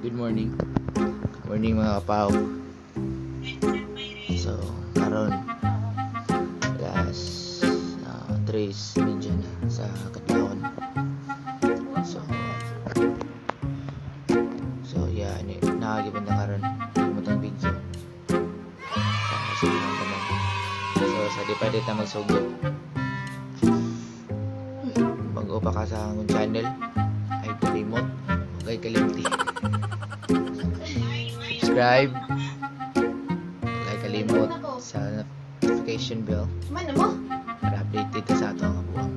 Good morning. Morning, mga kapaw. So, karon alas 3:30 na sa kadlawon. So yeah, ni naagi na karon mo tong video. Para sa inyong tanan. So, sa di pa dita magsugod. Bago pa ka sa akong channel, ay kalimot, huwag ay kalimti. Subscribe. Huwag ay kalimot sa notification bell Mana mo? Para updated ka sa ato ang buwang.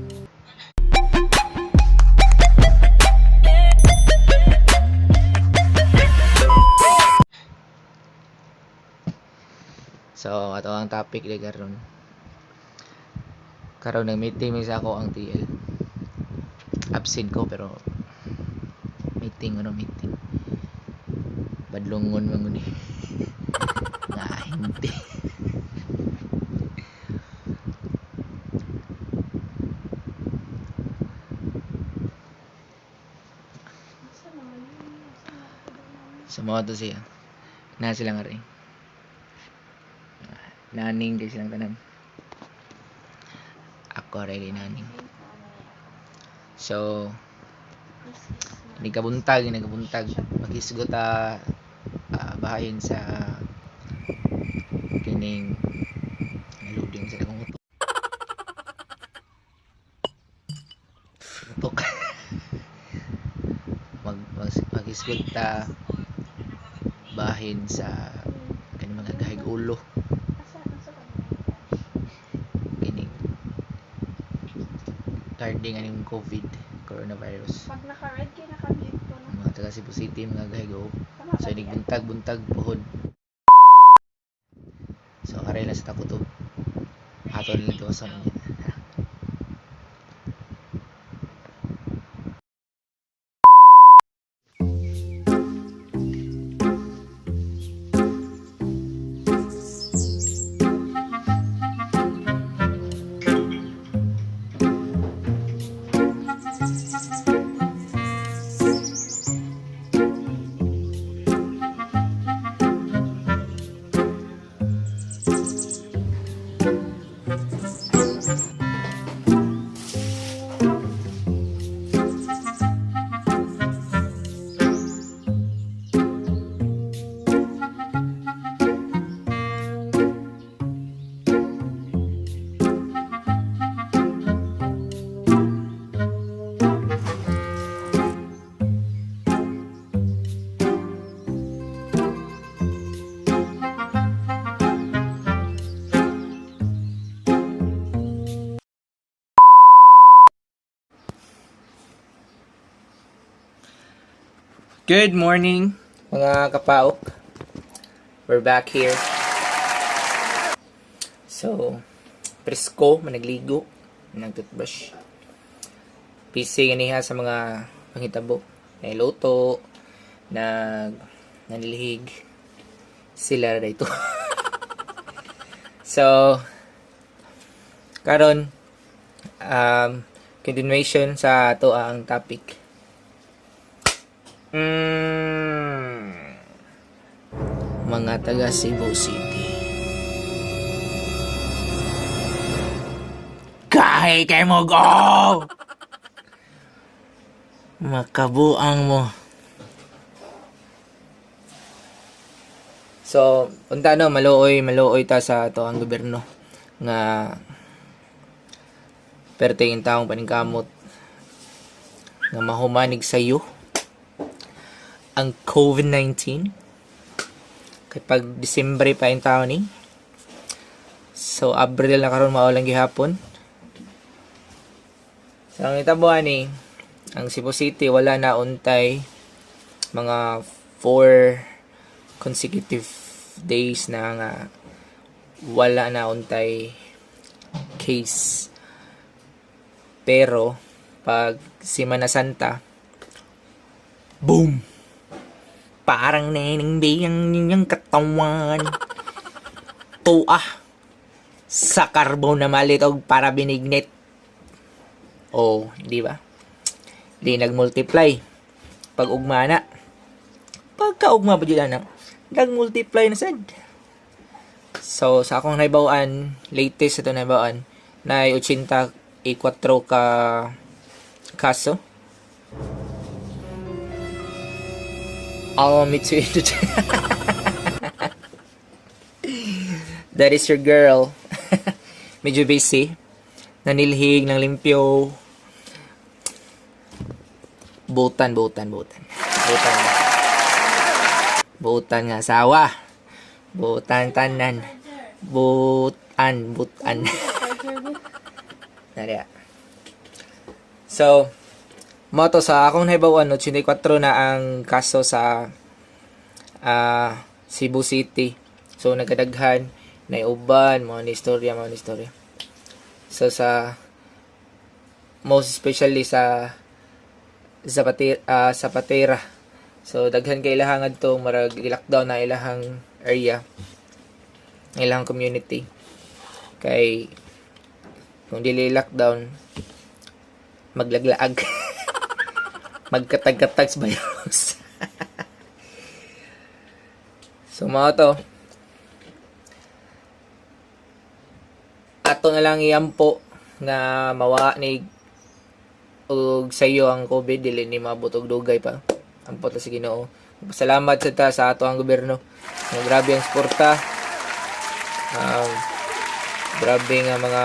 So, ato ang topic ni karon. Karon nag meeting mi sa ako ang TL. Absent ko pero meeting, ano, meeting. Badlongon man guni. Nga hindi. Sa mga to siya. Na sila nga rin. Naning kay silang tanan. Ako rin naning. So, nagkabuntag, nagkabuntag. Maghisgot ta bahayin sa kining loading sa akong utok. Utok. Mag maghisgot ta bahin sa kaning mga gahig ulo, kining regarding aning COVID, coronavirus. Pag naka-red kay naka-mute ko na. Mga taga Cebu City, mga gahig ulo. Tama So ba inig diyan? buntag buntag pohon. So aray lang sa takutob. Ato lang to sa niya. Good morning, mga kapaok. We're back here. So, presko, managligo, nagtoothbrush. Busy ganiha sa mga panghitabo. Nailuto, nanilhig sila dito. So, karon continuation sa ato ang topic. Mga taga Cebu City. Kahay kay mo go! Makabuang mo. So, unta no, maluoy, maluoy ta sa ato ang gobyerno nga perting taong paningkamot nga mahumanig sayo ang COVID-19 kay pag Disyembre pa yung taon ni. So, Abril na karon, mao lang gihapon. So, ang itabo ani, ang Cebu City wala na untay mga 4 consecutive days na nga wala na untay case. Pero pag Semana Santa, boom! Parang neneng biyang niyang katawan. Tuah. Sa karbo na malitog para binignit. Oh, di ba? Di nagmultiply. Pag ugma na. Pagkaugma ba jud ana? Nag-multiply na sad. So, sa akong nahibaw-an, latest ato nahibaw-an, na 84 ka kaso. Allow me to introduce. That is your girl. Medyo busy. Nanilhig ng limpyo. Butan, butan, butan. Butan. Butan nga asawa. Butan tanan. Butan, butan. Nariya. So, mo to sa akong nahibaw-an, 84 na ang kaso sa Cebu City. So, nagkadaghan, naiuban, mga ni istorya, mga ni istorya. So, sa most especially sa Zapatera. So, daghan kay ilahang adto, marag i-lockdown na ilahang area, ilahang community. Kay kung dili lockdown, maglaglaag. Magkatag-katag sa virus. So mga to, ato na lang iampo nga mawa ni og sayo ang COVID, dili ni maabot og dugay pa. Ampo ta sa Ginoo. Salamat sa ta sa ato ang gobyerno. Nga grabe ang suporta. Grabe nga mga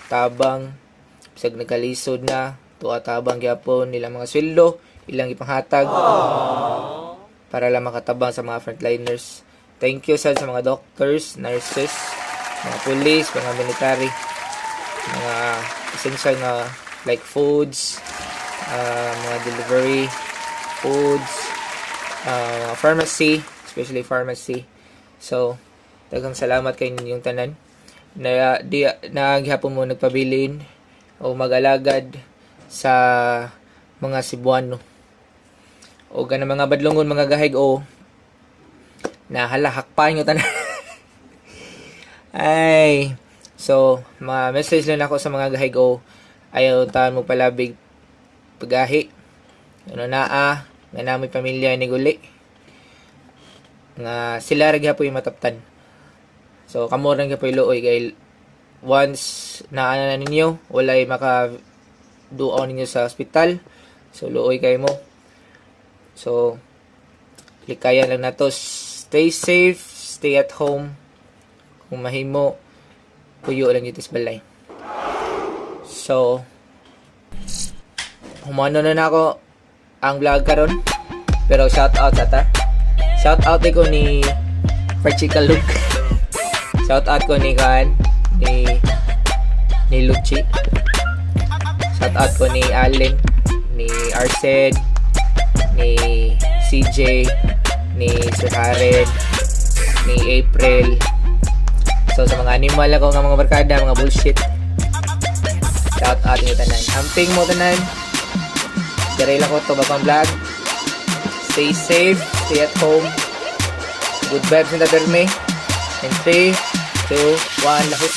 tabang bisag nagkalisod na tuwa, tabang gyapon nila, mga sweldo ilang ipanghatag para lang makatabang sa mga frontliners. Thank you sad sa mga doctors, nurses, mga police, mga military, mga essential nga like foods, mga delivery foods, pharmacy, especially pharmacy. So, daghang salamat kay ninyong tanan na di na gihapon mo nagpabilin o mag-alagad sa mga Cebuano o ganang mga badlongon, mga gahig o na hala, hakpain nyo tanan. Ay, so mga message lang ako sa mga gahig o ayaw taon mo palabig pagahi ano naa nga namoy pamilya ni guli nga sila ra gyapon yung mataptan. So kamo ra gyapon luoy kay once naa na ninyo, walay maka duaw ninyo sa ospital. So luoy kay mo. So likayan lang nato. Stay safe, stay at home. Kung mahimo, puyo lang dito sa balay. So humano na nako ang vlog karon. Pero shout out sa ta. Shout out ko ni Perchika Luke. Shout out ko ni kan ni ni Luchi. Shout out ko ni Allen, ni Arsen, ni CJ, ni Sir Haren, ni April. So sa mga animal ako nga mga barkada, mga bullshit. Shout out ni tanan. Amping mo tanan. Diray lang ko to bagong vlog. Stay safe, stay at home. Good vibes in the perme. In 3, 2, 1, lahos.